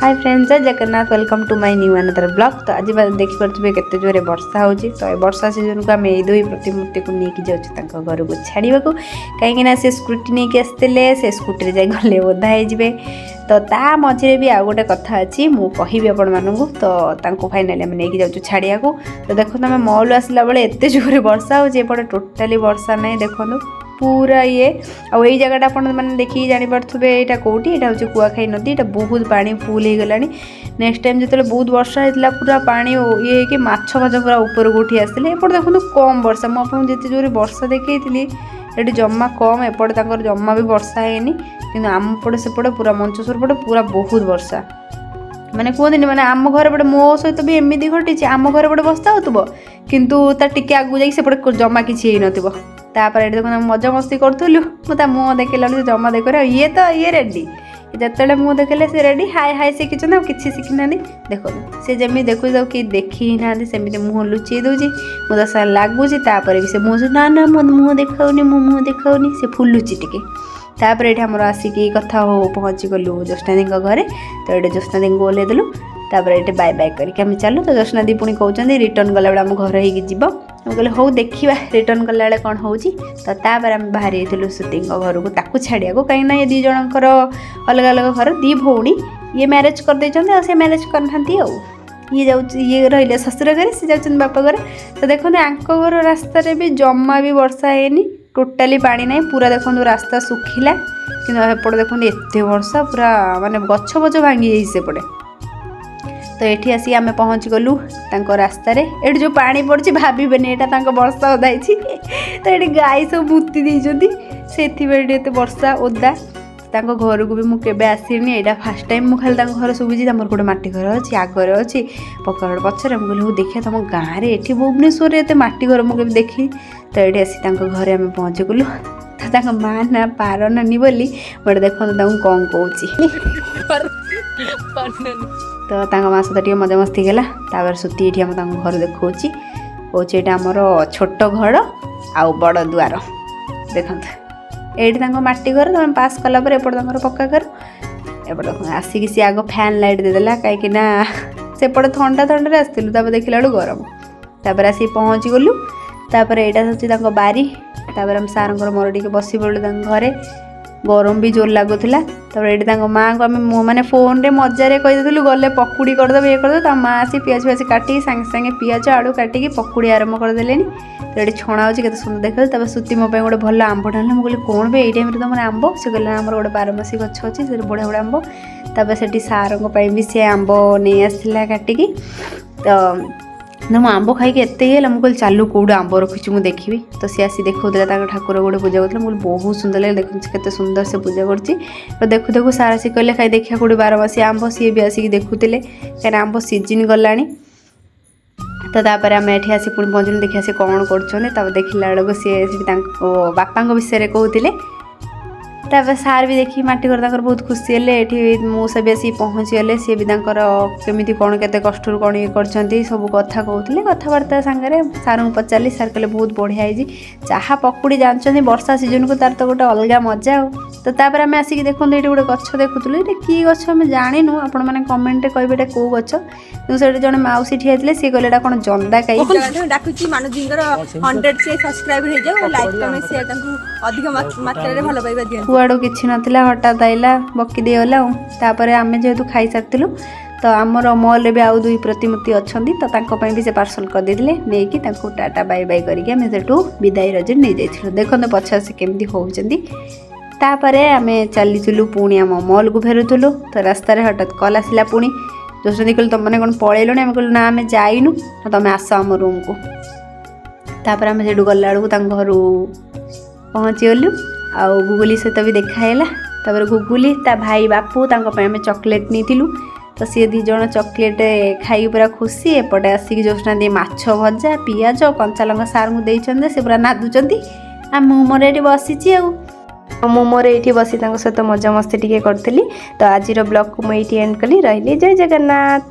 High friends, ଜୟ Jagannath. Welcome to my new another vlog. ତ ଆଜି ଦେଖିପାରୁଥିବେ କେତେ ଜୋରେ ବର୍ଷା ହେଉଛି। ତ ଏ ବର୍ଷା ସିଜନକୁ ଆମେ ଏଇ ଦୁଇ ପ୍ରତିମୂର୍ତ୍ତିକୁ ନେଇକି ଯାଉଛୁ ତାଙ୍କ ଘରକୁ ଛାଡ଼ିବାକୁ, କାହିଁକିନା ସେ ସ୍କୁଟି ନେଇକି ଆସିଥିଲେ। ସେ ସ୍କୁଟିରେ ଯାଇ ଗଲେ ଓଦା ହେଇଯିବେ। ତ ତା ମଝିରେ ବି ଆଉ ଗୋଟେ କଥା ଅଛି, ମୁଁ କହିବି ଆପଣମାନଙ୍କୁ। ତ ତାଙ୍କୁ ଫାଇନାଲି ଆମେ ନେଇକି ଯାଉଛୁ ଛାଡ଼ିବାକୁ। ତ ଦେଖନ୍ତୁ, ଆମେ ମଲ୍ରୁ ଆସିଲା ବେଳେ ଏତେ ଜୋରେ ବର୍ଷା ହେଉଛି, ଏପଟେ ଟୋଟାଲି ବର୍ଷା ନାହିଁ। ଦେଖନ୍ତୁ ପୁରା ଇଏ। ଆଉ ଏଇ ଜାଗାଟା ଆପଣ ମାନେ ଦେଖିକି ଜାଣିପାରୁଥିବେ ଏଇଟା କେଉଁଠି। ଏଇଟା ହେଉଛି କୁଆଖାଇ ନଦୀ। ଏଇଟା ବହୁତ ପାଣି ଫୁଲ୍ ହେଇଗଲାଣି। ନେକ୍ସଟ ଟାଇମ୍ ଯେତେବେଳେ ବହୁତ ବର୍ଷା ହେଇଥିଲା, ପୁରା ପାଣି ଇଏ ହେଇକି ମାଛ ଫାଛ ପୁରା ଉପରକୁ ଉଠି ଆସିଥିଲେ। ଏପଟେ ଦେଖନ୍ତୁ କମ୍ ବର୍ଷା। ମୁଁ ଆପଣଙ୍କୁ ଯେତେ ଜୋରେ ବର୍ଷା ଦେଖେଇଥିଲି, ଏଠି ଜମା କମ୍। ଏପଟେ ତାଙ୍କର ଜମା ବି ବର୍ଷା ହେଇନି, କିନ୍ତୁ ଆମ ପଟେ ସେପଟେ ପୁରା ମଞ୍ଚେଶ୍ୱର ପଟେ ପୁରା ବହୁତ ବର୍ଷା। ମାନେ କୁହନ୍ତିନି, ମାନେ ଆମ ଘରେ ପଟେ ମୋ ସହିତ ବି ଏମିତି ଘଟିଛି। ଆମ ଘରେ ପଟେ ବର୍ଷା ହେଉଥିବ, କିନ୍ତୁ ତା ଟିକେ ଆଗକୁ ଯାଇକି ସେପଟେ ଜମା କିଛି ହେଇନଥିବ। ତାପରେ ଏଠି ଦେଖନ୍ତୁ, ଆମେ ମଜାମସ୍ତି କରୁଥିଲୁ। ମୁଁ ତା ମୁହଁ ଦେଖିଲା ବେଳକୁ ସେ ଜମା ଦେଖୁନି। ଆଉ ଇଏ ତ ଇଏ ରେଡ଼ି। ଯେତେବେଳେ ମୁହଁ ଦେଖିଲେ ସେ ରେଡ଼ି। ହାଇ ହାଇ ଶିଖିଛନ୍ତି, ଆଉ କିଛି ଶିଖିନାହାନ୍ତି। ଦେଖନ୍ତୁ, ସେ ଯେମିତି ଦେଖୁଛି, ତାକୁ କେହି ଦେଖି ହିଁ ନାହାନ୍ତି, ସେମିତି ମୁହଁ ଲୁଚେଇ ଦେଉଛି। ମୁଁ ତା ସାଙ୍ଗେ ଲାଗୁଛି, ତାପରେ ବି ସେ ମୁହଁ, ନା ନା, ମୋ ମୁହଁ ଦେଖାଉନି, ମୋ ମୁହଁ ଦେଖାଉନି। ସେ ଫୁଲୁଛି ଟିକେ। ତାପରେ ଏଠି ଆମର ଆସିକି କଥା ହଉ ପହଞ୍ଚିଗଲୁ ଜ୍ୟୋତ୍ସ୍ନାଦୀଙ୍କ ଘରେ। ତ ଏଠି ଜ୍ୟୋତ୍ସ୍ନାଦୀଙ୍କୁ ଓହ୍ଲେଇ ଦେଲୁ। ତାପରେ ଏଠି ବାଏ ବାଏ କରିକି ଆମେ ଚାଲୁ। ତ ଜ୍ୟୋତ୍ସ୍ନାଦୀ ପୁଣି କହୁଛନ୍ତି, ରିଟର୍ନ କଲାବେଳେ ଆମ ଘର ହେଇକି ଯିବ। ମୁଁ କହିଲି, ହଉ, ଦେଖିବା ରିଟର୍ନ କଲାବେଳେ କ'ଣ ହେଉଛି। ତ ତାପରେ ଆମେ ବାହାରି ଯାଇଥିଲୁ ଶ୍ରୁତିଙ୍କ ଘରକୁ ତାକୁ ଛାଡ଼ିବାକୁ, କାହିଁକିନା ଏ ଦୁଇ ଜଣଙ୍କର ଅଲଗା ଅଲଗା ଘର। ଦୁଇ ଭଉଣୀ, ଇଏ ମ୍ୟାରେଜ୍ କରିଦେଇଛନ୍ତି ଆଉ ସେ ମ୍ୟାରେଜ୍ କରିନାହାନ୍ତି। ଆଉ ଇଏ ଯାଉଛି, ଇଏ ରହିଲେ ଶ୍ୱଶୁର ଘରେ, ସେ ଯାଉଛନ୍ତି ବାପ ଘରେ। ତ ଦେଖନ୍ତୁ, ଆଙ୍କ ଘର ରାସ୍ତାରେ ବି ଜମା ବି ବର୍ଷା ହେଇନି, ଟୋଟାଲି ପାଣି ନାହିଁ। ପୁରା ଦେଖନ୍ତୁ ରାସ୍ତା ଶୁଖିଲା। କିନ୍ତୁ ଏପଟେ ଦେଖନ୍ତୁ ଏତେ ବର୍ଷା, ପୁରା ମାନେ ଗଛ ଫଛ ଭାଙ୍ଗି ଯାଇଛି ସେପଟେ। ତ ଏଠି ଆସିକି ଆମେ ପହଞ୍ଚିଗଲୁ ତାଙ୍କ ରାସ୍ତାରେ। ଏଠି ଯେଉଁ ପାଣି ପଡ଼ୁଛି, ଭାବିବେନି ଏଇଟା ତାଙ୍କ ବର୍ଷା ଓଦା ହେଇଛି। ତ ଏଠି ଗାଈ ସବୁ ମୁତି ଦେଇଛନ୍ତି, ସେଥିପାଇଁ ଏଠି ଏତେ ବର୍ଷା ଓଦା। ତାଙ୍କ ଘରକୁ ବି ମୁଁ କେବେ ଆସିନି, ଏଇଟା ଫାର୍ଷ୍ଟ ଟାଇମ୍। ମୁଁ ଖାଲି ତାଙ୍କ ଘର ଶୁଭିଛି, ତମର ଗୋଟେ ମାଟି ଘର ଅଛି, ଆଗରେ ଅଛି, ପକ୍କା ଘର ପଛରେ। ମୁଁ କହିଲି, ହଉ ଦେଖିବା ତମ ଗାଁରେ, ଏଠି ଭୁବନେଶ୍ୱରରେ ଏତେ ମାଟି ଘର ମୁଁ କେବେ ଦେଖିନି। ତ ଏଠି ଆସି ତାଙ୍କ ଘରେ ଆମେ ପହଞ୍ଚିଗଲୁ। ତ ତାଙ୍କ ମା ନା ପାର ନାନୀ ବୋଲି ମୁଁ ଏଠି ଦେଖନ୍ତୁ ତାଙ୍କୁ କ'ଣ କହୁଛି। ତ ତାଙ୍କ ମା ସହିତ ଟିକେ ମଜାମସ୍ତି ହେଲା। ତାପରେ ଶ୍ରୁତି ଏଠି ଆମ ତାଙ୍କ ଘର ଦେଖାଉଛି, କହୁଛି ଏଇଟା ଆମର ଛୋଟ ଘର ଆଉ ବଡ଼ ଦୁଆର। ଦେଖନ୍ତୁ, ଏଇଠି ତାଙ୍କ ମାଟି ଘର, ତମେ ପାସ୍ କଲା ପରେ ଏପଟେ ତାଙ୍କର ପକ୍କା ଘର। ଏପଟେ ଦେଖନ୍ତୁ, ଆସିକି ସିଏ ଆଗ ଫ୍ୟାନ୍ ଲାଇଟ୍ ଦେଇଦେଲା, କାହିଁକି ନା ସେପଟେ ଥଣ୍ଡା ଥଣ୍ଡାରେ ଆସିଥିଲୁ, ତାପରେ ଦେଖିଲା ବେଳକୁ ଗରମ। ତାପରେ ଆସିକି ପହଞ୍ଚିଗଲୁ। ତାପରେ ଏଇଟା ହେଉଛି ତାଙ୍କ ବାରି। ତାପରେ ଆମ ସାର୍ଙ୍କର ମୋର ଟିକେ ବସି ପଡ଼ିଲୁ ତାଙ୍କ ଘରେ, ଗରମ ବି ଜୋର ଲାଗୁଥିଲା। ତାପରେ ଏଇଠି ତାଙ୍କ ମାଆଙ୍କୁ ଆମେ ମୁଁ ମାନେ ଫୋନ୍ରେ ମଜାରେ କହିଦେଇଥିଲୁ, ଗଲେ ପକୁଡ଼ି କରିଦେବେ, ଇଏ କରିଦେବେ। ତା ମାଆ ଆସି ପିଆଜ ଫିଆଜ କାଟିକି, ସାଙ୍ଗେ ସାଙ୍ଗେ ପିଆଜ ଆଳୁ କାଟିକି ପକୁଡ଼ି ଆରମ୍ଭ କରିଦେଲେଣି। ତ ଏଠି ଛଣା ହେଉଛି, କେତେ ସୁନ୍ଦର ଦେଖାଯାଉଛି। ତାପରେ ଶ୍ରୁତି ମୋ ପାଇଁ ଗୋଟେ ଭଲ ଆମ୍ବଟା ଆଣିଲା। ମୁଁ କହିଲି, କ'ଣ ବେ, ଏଇ ଟାଇମ୍ରେ ତୁମର ଆମ୍ବ? ସେ କହିଲା, ଆମର ଗୋଟେ ବାରମାସୀ ଗଛ ଅଛି, ସେଠି ବଢ଼ିଆ ବଢ଼ିଆ ଆମ୍ବ। ତାପରେ ସେଠି ସାରଙ୍କ ପାଇଁ ବି ସେ ଆମ୍ବ ନେଇ ଆସିଥିଲା କାଟିକି। ତ ନା, ମୁଁ ଆମ୍ବ ଖାଇକି ଏତେ ଇଏ ହେଲା, ମୁଁ କହିଲି, ଚାଲୁ, କେଉଁଠି ଆମ୍ବ ରଖିଛୁ ମୁଁ ଦେଖିବି। ତ ସିଏ ଆସି ଦେଖାଉଥିଲା, ତାଙ୍କ ଠାକୁର ଗୋଟେ ପୂଜା କରୁଥିଲା। ମୁଁ କହିଲି, ବହୁତ ସୁନ୍ଦର ଲାଗିଲା। ଦେଖନ୍ତୁ କେତେ ସୁନ୍ଦର ସେ ପୂଜା କରୁଛି। ତ ଦେଖୁ ଦେଖୁ ସାର୍ ଆସି କହିଲେ, ଖାଇ ଦେଖିବା କେଉଁଠି ବାରମାସୀ ଆମ୍ବ। ସିଏ ବି ଆସିକି ଦେଖୁଥିଲେ, କାହିଁକିନା ଆମ୍ବ ସିଜିନ୍ ଗଲାଣି। ତ ତାପରେ ଆମେ ଏଠି ଆସି ପୁଣି ପହଞ୍ଚିଲୁ, ଦେଖିବା ସେ କ'ଣ କରୁଛନ୍ତି। ତାପରେ ଦେଖିଲା ବେଳକୁ ସିଏ ସେଠି ତାଙ୍କ ବାପାଙ୍କ ବିଷୟରେ କହୁଥିଲେ। ତାପରେ ସାର୍ ବି ଦେଖିକି ମାଟି ଘର ତାଙ୍କର ବହୁତ ଖୁସି ହେଲେ। ଏଠି ମଉସା ବି ଆସିକି ପହଞ୍ଚିଗଲେ। ସିଏ ବି ତାଙ୍କର କେମିତି କ'ଣ କେତେ କଷ୍ଟରୁ କ'ଣ ଇଏ କରିଛନ୍ତି, ସବୁ କଥା କହୁଥିଲେ। କଥାବାର୍ତ୍ତା ସାଙ୍ଗରେ ସାର୍ଙ୍କୁ ପଚାରିଲି, ସାର୍ କହିଲେ ବହୁତ ବଢ଼ିଆ ହେଇଛି। ଚାହା ପକୁଡ଼ି ଜାଣିଛନ୍ତି, ବର୍ଷା ସିଜନକୁ ତାର ତ ଗୋଟେ ଅଲଗା ମଜା। ଆଉ ତ ତାପରେ ଆମେ ଆସିକି ଦେଖନ୍ତୁ, ଏଇଠି ଗୋଟେ ଗଛ ଦେଖୁଥିଲୁ। ଏଇଟା କି ଗଛ ଆମେ ଜାଣିନୁ, ଆପଣମାନେ କମେଣ୍ଟରେ କହିବେ ଏଇଟା କେଉଁ ଗଛ। କିନ୍ତୁ ସେଠି ଜଣେ ମାଉସୀ ଠିଆ ହେଇଥିଲେ, ସିଏ କହିଲେ ଏଇଟା କ'ଣ ଜନ୍ଦା କାଇ। ଜଗନ୍ନାଥଙ୍କୁ ଡାକୁଛି, ମାନୁଜୀଙ୍କର 100K subscriber ହେଇଯାଉ, ଲାଇକ୍, କମେଣ୍ଟ, ସେୟାର, ତାଙ୍କୁ ଅଧିକ ମାତ୍ରାରେ ଭଲ ପାଇବା ଦିଅନ୍ତୁ। କୁଆଡ଼ୁ କିଛି ନଥିଲା, ହଠାତ୍ ଆଇଲା, ବକି ଦେଇଗଲା। ଆଉ ତାପରେ ଆମେ ଯେହେତୁ ଖାଇସାରିଥିଲୁ, ତ ଆମର ମଲ୍ରେ ବି ଆଉ ଦୁଇ ପ୍ରତିମୂର୍ତ୍ତି ଅଛନ୍ତି, ତ ତାଙ୍କ ପାଇଁ ବି ସେ ପାର୍ସଲ୍ କରିଦେଇଥିଲେ। ନେଇକି ତାଙ୍କୁ ଟାଟା ବାଇ ବାଇ କରିକି ଆମେ ସେଠୁ ବିଦାୟ ରଜରେ ନେଇଯାଇଥିଲୁ। ଦେଖନ୍ତୁ ପଛ ସେ କେମିତି ହେଉଛନ୍ତି। ତାପରେ ଆମେ ଚାଲିଥିଲୁ, ପୁଣି ଆମ ମଲ୍କୁ ଫେରୁଥିଲୁ। ତ ରାସ୍ତାରେ ହଠାତ୍ କଲ୍ ଆସିଲା ପୁଣି। ଜ୍ୟୋତ୍ସ୍ନା କହିଲେ, ତୁମମାନେ କ'ଣ ପଳେଇଲଣି? ଆମେ କହିଲୁ, ନା, ଆମେ ଯାଇନୁ। ନା, ତମେ ଆସ ଆମ ରୁମ୍କୁ। ତାପରେ ଆମେ ସେଠୁ ଗଲାବେଳକୁ ତାଙ୍କ ଘରୁ ପହଞ୍ଚିଗଲୁ, ଆଉ ଗୁଗୁଲି ସହିତ ବି ଦେଖା ହେଲା। ତାପରେ ଗୁଗୁଲି, ତା ଭାଇ ବାପୁ, ତାଙ୍କ ପାଇଁ ଆମେ ଚକୋଲେଟ୍ ନେଇଥିଲୁ। ତ ସିଏ ଦୁଇ ଜଣ ଚକୋଲେଟ୍ ଖାଇକି ପୁରା ଖୁସି। ଏପଟେ ଆସିକି ଜ୍ୟୋତ୍ସ୍ନା ଦେଇ ମାଛ ଭଜା, ପିଆଜ, କଞ୍ଚା ଲଙ୍କା ସାର୍ଙ୍କୁ ଦେଇଛନ୍ତି, ସେ ପୁରା ନାଦୁଛନ୍ତି। ଆଉ ମୁଁ ମୋର ଏଠି ବସିଛି। ଆଉ ମୁଁ ମୋର ଏଇଠି ବସି ତାଙ୍କ ସହିତ ମଜାମସ୍ତି ଟିକେ କରୁଥିଲି। ତ ଆଜିର ବ୍ଲଗ୍କୁ ମୁଁ ଏଇଠି ଏଣ୍ଡ କଲି। ରହିଲି, ଜୟ ଜଗନ୍ନାଥ।